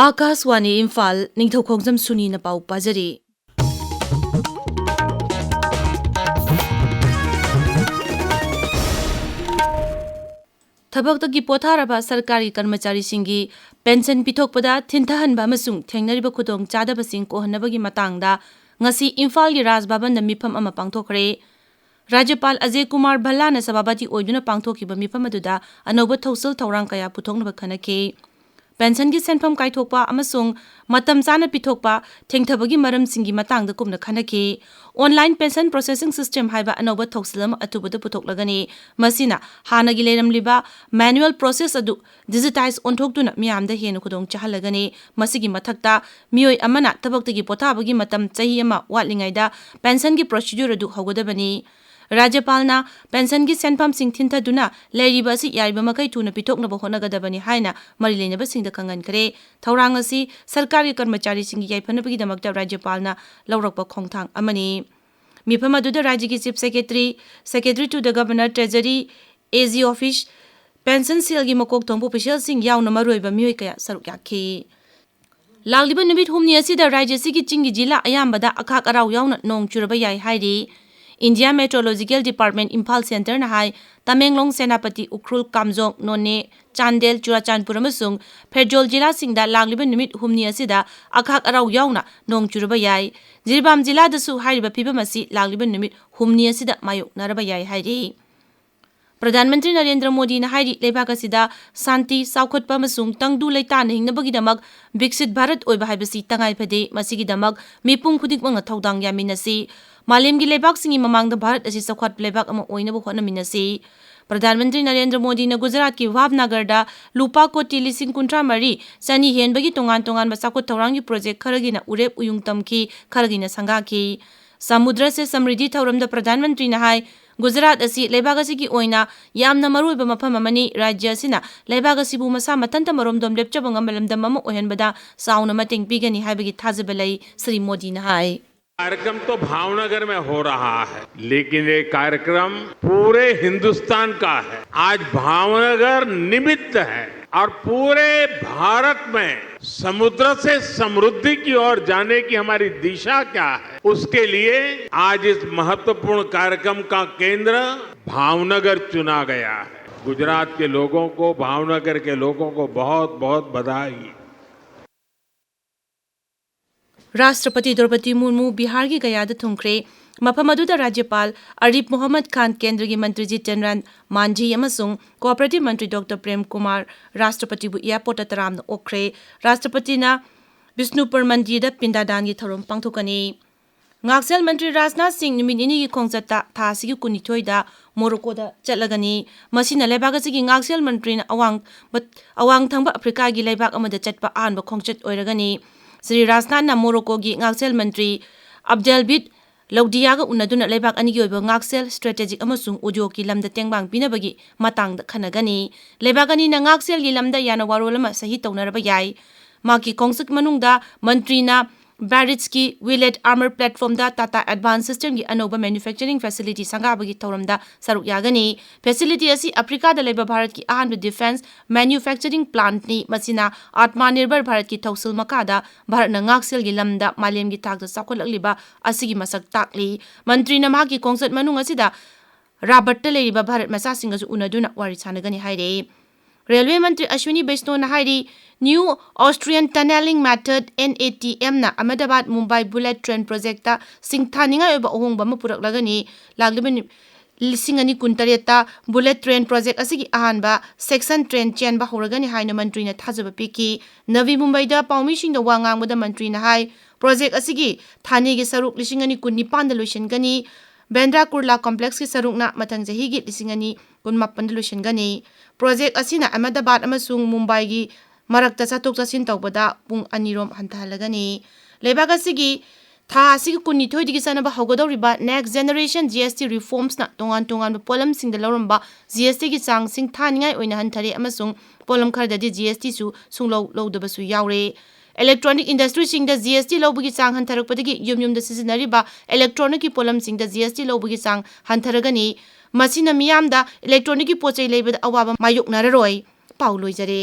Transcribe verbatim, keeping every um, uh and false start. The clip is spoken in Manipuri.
ꯑꯥꯀꯥꯁꯋꯥꯅꯤ ꯏꯝꯐꯥꯜ, ꯅꯤꯡꯊꯧꯈꯣꯡꯖꯝ ꯁꯨꯅꯤꯅ ꯄꯥꯎ ꯄꯥꯖꯔꯤ꯫ ꯊꯕꯛꯇꯒꯤ ꯄꯣꯊꯥꯔꯕ ꯁꯔꯀꯥꯔꯒꯤ ꯀꯔꯃꯆꯥꯔꯤꯁꯤꯡꯒꯤ ꯄꯦꯟꯁꯟ ꯄꯤꯊꯣꯛꯄꯗ ꯊꯤꯟꯊꯍꯟꯕ ꯑꯃꯁꯨꯡ ꯊꯦꯡꯅꯔꯤꯕ ꯈꯨꯗꯣꯡꯆꯥꯗꯕꯁꯤꯡ ꯀꯣꯛꯍꯟꯅꯕꯒꯤ ꯃꯇꯥꯡꯗ ꯉꯁꯤ ꯏꯝꯐꯥꯜꯒꯤ ꯔꯥꯖ ꯚꯕꯟꯗ ꯃꯤꯐꯝ ꯑꯃ ꯄꯥꯡꯊꯣꯛꯈ꯭ꯔꯦ꯫ ꯔꯥꯖ꯭ꯌꯄꯥꯜ ꯑꯖꯌ ꯀꯨꯃꯥꯔ ꯚꯜꯂꯥꯅ ꯁꯚꯥꯄꯇꯤ ꯑꯣꯏꯗꯨꯅ ꯄꯥꯡꯊꯣꯛꯈꯤꯕ ꯃꯤꯐꯝ ꯑꯗꯨꯗ ꯑꯅꯧꯕ ꯊꯧꯁꯤꯜ ꯊꯧꯔꯥꯡ ꯀꯌꯥ ꯄꯨꯊꯣꯛꯅꯕ ꯈꯟꯅꯈꯤ꯫ ꯄꯦꯟꯁꯟꯒꯤ ꯁꯦꯟꯐꯝ ꯀꯥꯏꯊꯣꯛꯄ ꯑꯃꯁꯨꯡ ꯃꯇꯝ ꯆꯥꯅ ꯄꯤꯊꯣꯛꯄ ꯊꯦꯡꯊꯕꯒꯤ ꯃꯔꯝꯁꯤꯡꯒꯤ ꯃꯇꯥꯡꯗ ꯀꯨꯞꯅ ꯈꯟꯅꯈꯤ꯫ Online Pension Processing System ꯍꯥꯏꯕ ꯑꯅꯧꯕ ꯊꯧꯁꯤꯜ ꯑꯃ ꯑꯊꯨꯕꯗ ꯄꯨꯊꯣꯛꯂꯒꯅꯤ꯫ ꯃꯁꯤꯅ ꯍꯥꯟꯅꯒꯤ ꯂꯩꯔꯝꯂꯤꯕ manual process ꯑꯗꯨ digitize ꯑꯣꯟꯊꯣꯛꯇꯨꯅ ꯃꯤꯌꯥꯝꯗ ꯍꯦꯟꯅ ꯈꯨꯗꯣꯡ ꯆꯥꯍꯜꯂꯒꯅꯤ꯫ ꯃꯁꯤꯒꯤ ꯃꯊꯛꯇ, ꯃꯤꯑꯣꯏ ꯑꯃꯅ ꯊꯕꯛꯇꯒꯤ ꯄꯣꯊꯥꯕꯒꯤ ꯃꯇꯝ ꯆꯍꯤ ꯑꯃ ꯋꯥꯠꯂꯤꯉꯩꯗ ꯄꯦꯟꯁꯟꯒꯤ procedure ꯑꯗꯨ ꯍꯧꯒꯗꯕꯅꯤ꯫ ꯔꯥꯖ꯭ꯌꯄꯥꯜꯅ ꯄꯦꯟꯁꯟꯒꯤ ꯁꯦꯟꯐꯝꯁꯤꯡ ꯊꯤꯟꯊꯗꯨꯅ ꯂꯩꯔꯤꯕ ꯑꯁꯤ ꯌꯥꯔꯤꯕ ꯃꯈꯩ ꯊꯨꯅ ꯄꯤꯊꯣꯛꯅꯕ ꯍꯣꯠꯅꯒꯗꯕꯅꯤ ꯍꯥꯏꯅ ꯃꯔꯤ ꯂꯩꯅꯕꯁꯤꯡꯗ ꯈꯪꯍꯟꯈ꯭ꯔꯦ꯫ ꯊꯧꯔꯥꯡ ꯑꯁꯤ ꯁꯔꯀꯥꯔꯒꯤ ꯀꯔꯃꯆꯥꯔꯤꯁꯤꯡꯒꯤ ꯌꯥꯏꯐꯅꯕꯒꯤꯗꯃꯛꯇ ꯔꯥꯖ꯭ꯌꯄꯥꯜꯅ ꯂꯧꯔꯛꯄ ꯈꯣꯡꯊꯥꯡ ꯑꯃꯅꯤ꯫ ꯃꯤꯐꯝ ꯑꯗꯨꯗ ꯔꯥꯖ꯭ꯌꯒꯤ Chief Secretary, Secretary to the Governor, Treasury, AG Office, pension cellꯒꯤ ꯃꯀꯣꯛ ꯊꯣꯡꯕ officialꯁꯤꯡ ꯌꯥꯎꯅ ꯃꯔꯨꯑꯣꯏꯕ ꯃꯤꯑꯣꯏ ꯀꯌꯥ ꯁꯔꯨꯛ ꯌꯥꯈꯤ꯫ ꯂꯥꯛꯂꯤꯕ ꯅꯨꯃꯤꯠ ꯍꯨꯝꯅꯤ ꯑꯁꯤꯗ ꯔꯥꯖ꯭ꯌ ꯑꯁꯤꯒꯤ ꯆꯤꯡꯒꯤ ꯖꯤꯂꯥ ꯑꯌꯥꯝꯕꯗ ꯑꯈꯥꯛ ꯑꯔꯥꯎ ꯌꯥꯎꯅ ꯅꯣꯡ ꯆꯨꯔꯕ ꯌꯥꯏ ꯍꯥꯏꯔꯤ꯫ India Meteorological Department ꯏꯝꯐꯥꯜ centreꯅ ꯍꯥꯏ, ꯇꯃꯦꯡꯂꯣꯡ, ꯁꯦꯅꯥꯄꯇꯤ ꯎꯈ꯭ꯔꯨꯜ, ꯀꯥꯝꯖꯣꯡ, ꯅꯣꯅꯦ, ꯆꯥꯟꯗꯦꯜ, ꯆꯨꯔꯥꯆꯥꯟꯄꯨꯔ ꯑꯃꯁꯨꯡ ꯐꯦꯔꯖꯣꯜ ꯖꯤꯂꯥꯁꯤꯡꯗ ꯂꯥꯛꯂꯤꯕ ꯅꯨꯃꯤꯠ ꯍꯨꯝꯅꯤ ꯑꯁꯤꯗ ꯑꯈꯥꯛ ꯑꯔꯥꯎ ꯌꯥꯎꯅ ꯅꯣꯡ ꯆꯨꯔꯕ ꯌꯥꯏ꯫ ꯖꯤꯔꯤꯕꯥꯝ ꯖꯤꯂꯥꯗꯁꯨ ꯍꯥꯏꯔꯤꯕ ꯐꯤꯕꯝ ꯑꯁꯤ ꯂꯥꯛꯂꯤꯕ ꯅꯨꯃꯤꯠ ꯍꯨꯝꯅꯤ ꯑꯁꯤꯗ ꯃꯥꯌꯣꯛꯅꯔꯕ ꯌꯥꯏ ꯍꯥꯏꯔꯤ꯫ ꯄ꯭ꯔꯙꯥꯟ ꯃꯟꯇ꯭ꯔꯤ ꯅꯔꯦꯟꯗ꯭ꯔ ꯃꯣꯗꯤꯅ ꯍꯥꯏꯔꯤ, ꯂꯩꯕꯥꯛ ꯑꯁꯤꯗ ꯁꯥꯟꯇꯤ, ꯆꯥꯎꯈꯠꯄ ꯑꯃꯁꯨꯡ ꯇꯪꯗꯨ ꯂꯩꯇꯥꯅ ꯍꯤꯡꯅꯕꯒꯤꯗꯃꯛ ꯕꯤꯛꯁꯤꯠ ꯚꯥꯔꯠ ꯑꯣꯏꯕ ꯍꯥꯏꯕꯁꯤ ꯇꯉꯥꯏ ꯐꯗꯦ꯫ ꯃꯁꯤꯒꯤꯗꯃꯛ ꯃꯤꯄꯨꯝ ꯈꯨꯗꯤꯡꯃꯛꯅ ꯊꯧꯗꯥꯡ ꯌꯥꯃꯤꯟꯅꯁꯤ꯫ ꯃꯥꯂꯦꯝꯒꯤ ꯂꯩꯕꯥꯛꯁꯤꯡꯒꯤ ꯃꯃꯥꯡꯗ ꯚꯥꯔꯠ ꯑꯁꯤ ꯆꯥꯎꯈꯠꯄ ꯂꯩꯕꯥꯛ ꯑꯃ ꯑꯣꯏꯅꯕ ꯍꯣꯠꯅꯃꯤꯟꯅꯁꯤ꯫ ꯄ꯭ꯔꯙꯥꯟ ꯃꯟꯇ꯭ꯔꯤ ꯅꯔꯦꯟꯗ꯭ꯔ ꯃꯣꯗꯤꯅ ꯒꯨꯖꯔꯥꯠꯀꯤ ꯚꯥꯕꯅꯒꯔꯗ ꯂꯨꯄꯥ ꯀꯣꯇꯤ ꯂꯤꯁꯤꯡ ꯀꯨꯟꯊ꯭ꯔꯥ ꯃꯔꯤ ꯆꯅꯤ ꯍꯦꯟꯕꯒꯤ ꯇꯣꯉꯥꯟ ꯇꯣꯉꯥꯟꯕ ꯆꯥꯎꯈꯠ ꯊꯧꯔꯥꯡꯒꯤ ꯄ꯭ꯔꯣꯖꯦꯛ ꯈꯔꯒꯤꯅ ꯎꯔꯦꯞ ꯎꯌꯨꯡ ꯇꯝꯈꯤ, ꯈꯔꯒꯤꯅ ꯁꯪꯒꯥꯈꯤ꯫ ꯁꯃꯨꯗ꯭ꯔ ꯁꯦ ꯁꯃ꯭ꯔꯤꯗꯤ ꯊꯧꯔꯝꯗ ꯄ꯭ꯔꯙꯥꯟ ꯃꯟꯇ꯭ꯔꯤꯅ ꯍꯥꯏ, ꯒꯨꯖꯔꯥꯠ ꯑꯁꯤ ꯂꯩꯕꯥꯛ ꯑꯁꯤꯒꯤ ꯑꯣꯏꯅ ꯌꯥꯝꯅ ꯃꯔꯨꯑꯣꯏꯕ ꯃꯐꯝ ꯑꯃꯅꯤ꯫ ꯔꯥꯖ꯭ꯌ ꯑꯁꯤꯅ ꯂꯩꯕꯥꯛ ꯑꯁꯤꯕꯨ ꯃꯁꯥ ꯃꯊꯟꯇ ꯃꯔꯣꯝꯗꯣꯝ ꯂꯦꯞꯆꯕ ꯉꯝꯕ ꯂꯝꯗꯝ ꯑꯃ ꯑꯣꯏꯍꯟꯕꯗ ꯆꯥꯎꯅ ꯃꯇꯦꯡ ꯄꯤꯒꯅꯤ ꯍꯥꯏꯕꯒꯤ ꯊꯥꯖꯕ ꯂꯩ, ꯁ꯭ꯔꯤ ꯃꯣꯗꯤꯅ ꯍꯥꯏ꯫ कार्यक्रम तो भावनगर में हो रहा है, लेकिन ये कार्यक्रम पूरे हिंदुस्तान का है। आज भावनगर निमित्त है और पूरे भारत में समुद्र से समृद्धि की ओर जाने की हमारी दिशा क्या है, उसके लिए आज इस महत्वपूर्ण कार्यक्रम का केंद्र भावनगर चुना गया है। गुजरात के लोगों को, भावनगर के लोगों को बहुत बहुत बधाई। ꯔꯥꯁꯇ꯭ꯔꯄꯇꯤ ꯗ꯭ꯔꯧꯄꯗꯤ ꯃꯨꯔꯃꯨ ꯕꯤꯍꯥꯔꯒꯤ ꯒꯌꯥꯗ ꯊꯨꯡꯈ꯭ꯔꯦ꯫ ꯃꯐꯝ ꯑꯗꯨꯗ ꯔꯥꯖ꯭ꯌꯄꯥꯜ ꯑꯔꯤꯐ ꯃꯣꯍꯝꯃꯗ ꯈꯥꯟ, ꯀꯦꯟꯗ꯭ꯔꯒꯤ ꯃꯟꯇ꯭ꯔꯤ ꯖꯤꯇꯟ ꯔꯥꯝ ꯃꯥꯟꯖꯤ ꯑꯃꯁꯨꯡ ꯀꯣꯑꯣꯄꯔꯦꯇꯤꯚ ꯃꯟꯇ꯭ꯔꯤ ꯗꯣꯛꯇꯔ ꯄ꯭ꯔꯦꯝ ꯀꯨꯃꯥꯔ ꯔꯥꯁꯇ꯭ꯔꯄꯇꯤꯕꯨ ꯑꯦꯌꯥꯔꯄꯣꯔꯠꯇ ꯇꯔꯥꯝꯅ ꯑꯣꯛꯈ꯭ꯔꯦ꯫ ꯔꯥꯁꯇ꯭ꯔꯄꯇꯤꯅ ꯕꯤꯁꯅꯨꯄꯨꯔ ꯃꯟꯗꯤꯔꯗ ꯄꯤꯟꯗꯥꯗꯥꯟꯒꯤ ꯊꯧꯔꯝ ꯄꯥꯡꯊꯣꯛꯀꯅꯤ꯫ ꯉꯥꯛꯁꯦꯜ ꯃꯟꯇ꯭ꯔꯤ ꯔꯥꯖꯅꯥꯊ ꯁꯤꯡ ꯅꯨꯃꯤꯠ ꯅꯤꯅꯤꯒꯤ ꯈꯣꯡꯆꯠꯇ ꯊꯥ ꯑꯁꯤꯒꯤ ꯀꯨꯟꯅꯤꯊꯣꯏꯗ ꯃꯣꯔꯣꯀꯣꯗ ꯆꯠꯂꯒꯅꯤ꯫ ꯃꯁꯤꯅ ꯂꯩꯕꯥꯛ ꯑꯁꯤꯒꯤ ꯉꯥꯛꯁꯦꯜ ꯃꯟꯇ꯭ꯔꯤꯅ ꯑꯋꯥꯡ, ꯑꯋꯥꯡ ꯊꯪꯕ ꯑꯐ꯭ꯔꯤꯀꯥꯒꯤ ꯂꯩꯕꯥꯛ ꯑꯃꯗ ꯆꯠꯄ ꯑꯍꯥꯟꯕ ꯈꯣꯡꯆꯠ ꯑꯣꯏꯔꯒꯅꯤ꯫ ꯁ꯭ꯔꯤ ꯔꯥꯖꯅꯥꯊꯅ ꯃꯣꯔꯣꯀꯣꯒꯤ ꯉꯥꯛꯁꯦꯜ ꯃꯟꯇ꯭ꯔꯤ ꯑꯕꯗꯦꯜꯕꯤꯠ ꯂꯧꯗꯤꯌꯥꯒ ꯎꯅꯗꯨꯅ ꯂꯩꯕꯥꯛ ꯑꯅꯤꯒꯤ ꯑꯣꯏꯕ ꯉꯥꯛꯁꯦꯜ, ꯁ꯭ꯇ꯭ꯔꯦꯇꯦꯖꯤꯛ ꯑꯃꯁꯨꯡ ꯎꯗ꯭ꯌꯣꯒꯀꯤ ꯂꯝꯗ ꯇꯦꯡꯕꯥꯡ ꯄꯤꯅꯕꯒꯤ ꯃꯇꯥꯡꯗ ꯈꯟꯅꯒꯅꯤ꯫ ꯂꯩꯕꯥꯛ ꯑꯅꯤꯅ ꯉꯥꯛꯁꯦꯜꯒꯤ ꯂꯝꯗ ꯌꯥꯅ ꯋꯥꯔꯣꯜ ꯑꯃ ꯁꯍꯤ ꯇꯧꯅꯔꯕ ꯌꯥꯏ꯫ ꯃꯍꯥꯛꯀꯤ ꯈꯣꯡꯆꯠ ꯃꯅꯨꯡꯗ ꯃꯟꯇ꯭ꯔꯤꯅ ꯕꯦꯔꯤꯠꯁꯀꯤ ꯋꯤꯂꯦꯠ ꯑꯥꯔꯃꯔ ꯄ꯭ꯂꯦꯠꯐꯣꯔꯝꯗ ꯇꯥꯇꯥ ꯑꯦꯗꯚꯥꯟꯁ ꯁꯤꯁꯇꯦꯝꯒꯤ ꯑꯅꯧꯕ ꯃꯦꯅ꯭ꯌꯨꯐꯦꯛꯆꯔꯤꯡ ꯐꯦꯁꯤꯂꯤꯇꯤ ꯁꯪꯒꯥꯕꯒꯤ ꯊꯧꯔꯝꯗ ꯁꯔꯨꯛ ꯌꯥꯒꯅꯤ꯫ ꯐꯦꯁꯤꯂꯤꯇꯤ ꯑꯁꯤ ꯑꯐ꯭ꯔꯤꯀꯥꯗ ꯂꯩꯕ ꯚꯥꯔꯠꯀꯤ ꯑꯍꯥꯟꯕ ꯗꯤꯐꯦꯟꯁ ꯃꯦꯅ꯭ꯌꯨꯐꯦꯛꯆꯔꯤꯡ ꯄ꯭ꯂꯥꯟꯠꯅꯤ꯫ ꯃꯁꯤꯅ ꯑꯥꯠꯃꯥꯅꯤꯔꯚꯔ ꯚꯥꯔꯠꯀꯤ ꯊꯧꯁꯤꯜ ꯃꯈꯥꯗ ꯚꯥꯔꯠꯅ ꯉꯥꯛꯁꯦꯜꯒꯤ ꯂꯝꯗ ꯃꯥꯂꯦꯝꯒꯤ ꯊꯥꯛꯇ ꯆꯥꯎꯈꯠꯂꯛꯂꯤꯕ ꯑꯁꯤꯒꯤ ꯃꯁꯛ ꯇꯥꯛꯂꯤ꯫ ꯃꯟꯇ꯭ꯔꯤꯅ ꯃꯍꯥꯛꯀꯤ ꯈꯣꯡꯆꯠ ꯃꯅꯨꯡ ꯑꯁꯤꯗ ꯔꯥꯕꯔꯠꯇ ꯂꯩꯔꯤꯕ ꯚꯥꯔꯠ ꯃꯆꯥꯁꯤꯡꯒꯁꯨ ꯎꯅꯗꯨꯅ ꯋꯥꯔꯤ ꯁꯥꯟꯅꯒꯅꯤ ꯍꯥꯏꯔꯦ꯫ ꯔꯦꯜꯋꯦ ꯃꯟꯇ꯭ꯔꯤ ꯑꯁ꯭ꯋꯤꯅꯤ ꯕꯩꯁꯅꯣꯅ ꯍꯥꯏꯔꯤ, ꯅ꯭ꯌꯨ ꯑꯣꯁꯇ꯭ꯔꯤꯌꯟ ꯇꯅꯦꯂꯤꯡ ꯃꯦꯊꯗ, NATM, ꯅ Ahmedabad Mumbai bullet train project ꯁꯤꯡꯊꯥꯅꯤꯡꯉꯥꯏ ꯑꯣꯏꯕ ꯑꯍꯣꯡꯕ ꯑꯃ ꯄꯨꯔꯛꯂꯒꯅꯤ꯫ ꯂꯥꯛꯂꯤꯕ ꯅꯨ-, ꯂꯤꯁꯤꯡ ꯑꯅꯤ ꯀꯨꯟꯇꯔꯦꯠꯇ ꯕꯨꯂꯦꯠ ꯇ꯭ꯔꯦꯟ ꯄ꯭ꯔꯣꯖꯦꯛ ꯑꯁꯤꯒꯤ ꯑꯍꯥꯟꯕ ꯁꯦꯛꯁꯟ ꯇ꯭ꯔꯦꯟ ꯆꯦꯟꯕ ꯍꯧꯔꯒꯅꯤ ꯍꯥꯏꯅ ꯃꯟꯇ꯭ꯔꯤꯅ ꯊꯥꯖꯕ ꯄꯤꯈꯤ꯫ ꯅꯕꯤ ꯃꯨꯝꯕꯩꯗ ꯄꯥꯎꯃꯤꯁꯤꯡꯗ ꯋꯥ ꯉꯥꯡꯕꯗ ꯃꯟꯇ꯭ꯔꯤꯅ ꯍꯥꯏ, ꯄ꯭ꯔꯣꯖꯦꯛ ꯑꯁꯤꯒꯤ ꯊꯥꯅꯦꯒꯤ ꯁꯔꯨꯛ ꯂꯤꯁꯤꯡ ꯑꯅꯤ ꯀꯨꯟꯅꯤꯄꯥꯟꯗ ꯂꯣꯏꯁꯤꯟꯒꯅꯤ꯫ ꯕꯦꯟꯗ꯭ꯔꯥ ꯀꯨꯔꯂꯥ ꯀꯣꯝꯄ꯭ꯂꯦꯛꯁꯀꯤ ꯁꯔꯨꯛꯅ ꯃꯊꯪ ꯆꯍꯤꯒꯤ ꯂꯤꯁꯤꯡ ꯑꯅꯤ ꯀꯨꯟꯃꯥꯄꯟꯗ ꯂꯣꯏꯁꯤꯟꯒꯅꯤ꯫ ꯄ꯭ꯔꯣꯖꯦꯛ ꯑꯁꯤꯅ ꯑꯍꯃꯗꯥꯕꯥꯗ ꯑꯃꯁꯨꯡ ꯃꯨꯝꯕꯥꯏꯒꯤ ꯃꯔꯛꯇ ꯆꯠꯊꯣꯛ ꯆꯠꯁꯤꯟ ꯇꯧꯕꯗ ꯄꯨꯡ ꯑꯅꯤꯔꯣꯝ ꯍꯟꯊꯍꯜꯂꯒꯅꯤ꯫ ꯂꯩꯕꯥꯛ ꯑꯁꯤꯒꯤ ꯊꯥ ꯑꯁꯤꯒꯤ ꯀꯨꯟꯅꯤꯊꯣꯏꯗꯒꯤ ꯆꯠꯅꯕ ꯍꯧꯒꯗꯧꯔꯤꯕ Next Generation GST Reformsꯅ ꯇꯣꯉꯥꯟ ꯇꯣꯉꯥꯟꯕ ꯄꯣꯠꯂꯝꯁꯤꯡꯗ ꯂꯧꯔꯝꯕ GSTꯒꯤ ꯆꯥꯡ ꯁꯤꯡꯊꯥꯅꯤꯡꯉꯥꯏ ꯑꯣꯏꯅ ꯍꯟꯊꯔꯦ ꯑꯃꯁꯨꯡ ꯄꯣꯠꯂꯝ ꯈꯔꯗꯗꯤ GSTꯁꯨ ꯁꯨꯡꯂꯧ ꯂꯧꯗꯕꯁꯨ ꯌꯥꯎꯔꯦ꯫ Electronic industryꯁꯤꯡꯗ GST ꯂꯧꯕꯒꯤ ꯆꯥꯡ ꯍꯟꯊꯔꯛꯄꯗꯒꯤ ꯌꯨꯝ ꯌꯨꯝꯗ ꯁꯤꯖꯤꯟꯅꯔꯤꯕ electronicꯀꯤ ꯄꯣꯠꯂꯝꯁꯤꯡꯗ GST ꯂꯧꯕꯒꯤ ꯆꯥꯡ ꯍꯟꯊꯔꯒꯅꯤ꯫ ꯃꯁꯤꯅ ꯃꯤꯌꯥꯝꯗ electronicꯀꯤ ꯄꯣꯠ ꯆꯩ ꯂꯩꯕꯗ ꯑꯋꯥꯕ ꯃꯥꯌꯣꯛꯅꯔꯔꯣꯏ꯫ ꯄꯥꯎ ꯂꯣꯏꯖꯔꯦ꯫